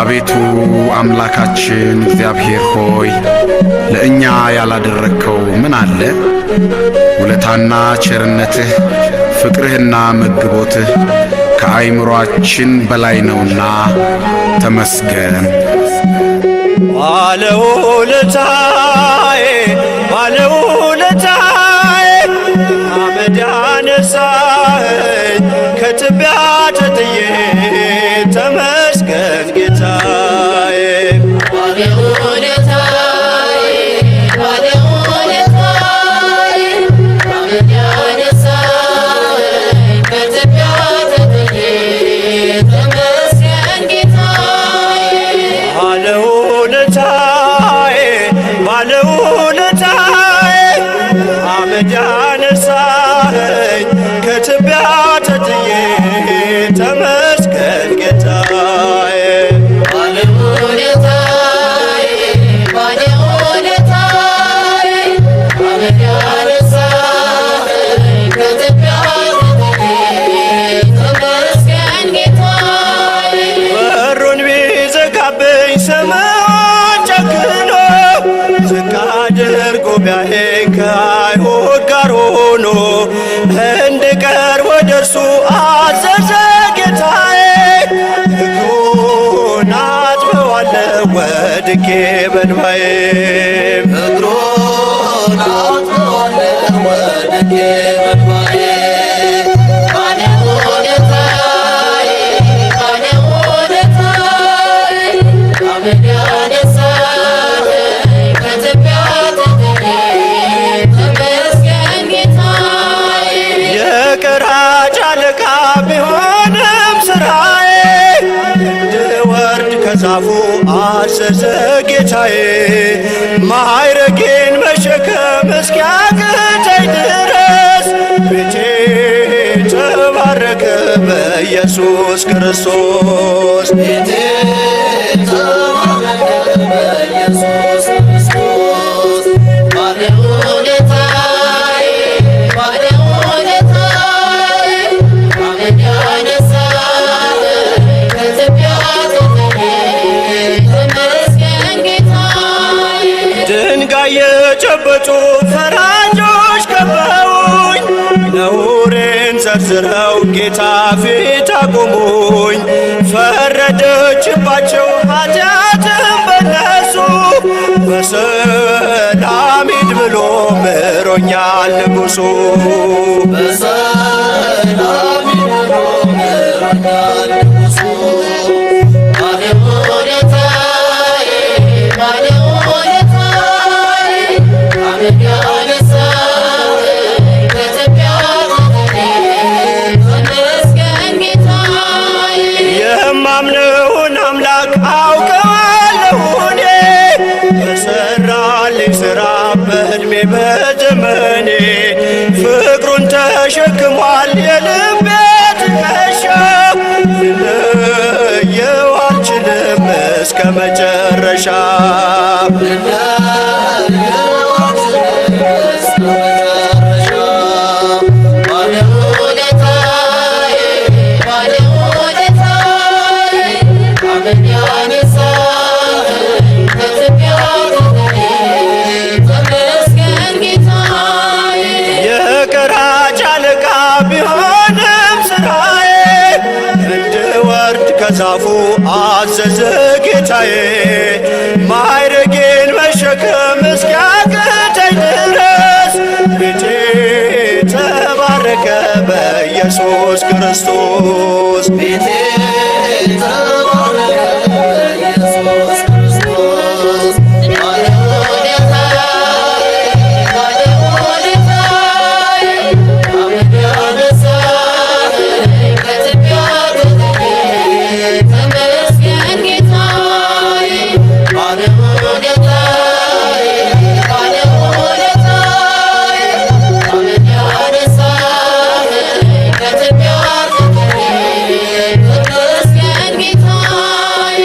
አቤቱ አምላካችን እግዚአብሔር ሆይ፣ ለእኛ ያላደረግከው ምን አለ? ውለታና ቸርነትህ፣ ፍቅርህና መግቦትህ ከአይምሮአችን በላይ ነውና ተመስገን። ባለውለታዬ፣ ባለውለታዬ፣ አመድ ያነሳኸኝ ከትቢያ ተጥዬ፣ ተመስገን ጌታዬ። ባለውለታዬ፣ ባለውለታዬ፣ አመድ ያነሳኸኝ ከትቢያ ተጥዬ፣ ተመስገን ጌታዬ። ባለውለታዬ፣ ባለውለታዬ፣ አመድ ያነሳኸኝ ከትቢያ ተጥዬ፣ ተመስገን ጌታዬ። ባለውለታዬ፣ ባለውለታዬ፣ አመድ ያነሳኸኝ ከትቢያ ተጥዬ፣ ተመስገን ጌታዬ። በሩን ቢዘጋብኝ ስምዖን ጨክኖ፣ ዝቅ አድርጎ ቢያየኝ ከአይሁድ ጋር ሆኖ፣ እንድቀር ወደ እርሱ አዘዘ ጌታዬ። እግሩን አጥበዋለሁ ወድቄ በእንባዬ። እግሩን አጥበዋለሁ ወድቄ በእንባዬ። ባለውለታዬ፣ ባለውለታዬ፣ አመድ ያነሳኸኝ ከትቢያ ተጥዬ፣ ተመስገን ጌታዬ። የቀራጭ አለቃ ቢሆንም ስራዬ፣ እንድወርድ ከዛፉ አዘዘ ጌታዬ። ማዕረጌን መሸከም እስኪያቅተኝ ድረስ፣ ቤቴ ተባረከ በኢየሱስ ክርስቶስ። ቤቴ ተባረከ በኢየሱስ ክርስቶስ። ባለውለታዬ፣ ባለውለታዬ፣ አመድ ያነሳኸኝ ከትቢያ ተጥዬ፣ ተመስገን ጌታዬ። ድንጋይ የጨበጡ ፈራጆች ከበውኝ፣ ነውሬን ዘርዝረው ጌታ ፊት አቆሙኝ። ፈረደችባቸው ኃጢአትን በነሱ፣ በሰላም ሂድ ብሎ ምሮኛል ንጉሡ። በሰላም ሂድ ብሎ ምሮኛል ንጉሡ። ባለውለታዬ፣ ባለውለታዬ፣ አመድ ያነሳኸኝ ከትቢያ ተጥዬ፣ ተመስገን ጌታዬ። የማምነውን አምላክ አውቀዋለሁ እኔ፣ በሠራልኝ ሥራ በዕድሜ በዘመኔ። ፍቅሩን ተሸክሟል የልቤ ትከሻ፣ ልለየው አልችልም እስከ መጨረሻ። ልለየው አልችልም እስከ መጨረሻ። ባለውለታዬ፣ ባለውለታዬ፣ አመድ ያነሳኸኝ ከትቢያ ተጥዬ፣ ተመስገን ጌታዬ። የቀራጭ አለቃ ቢሆንም ስራዬ፣ እንድወርድ ከዛፉ አዘዘ ጌታዬ። ማዕረጌን መሸከም እስኪያቅተኝ ድረስ፣ ቤቴ ተባረከ በኢየሱስ ክርስቶስ። ቤቴ ተባረከ በኢየሱስ ክርስቶስ። ባለውለታዬ፣ ባለውለታዬ፣ አመድ ያነሳኸኝ ከትቢያ ተጥዬ፣ ተመስገን ጌታዬ። ባለውለታዬ፣ ባለውለታዬ፣ አመድ ያነሳኸኝ ከትቢያ ተጥዬ፣ ተመስገን ጌታዬ።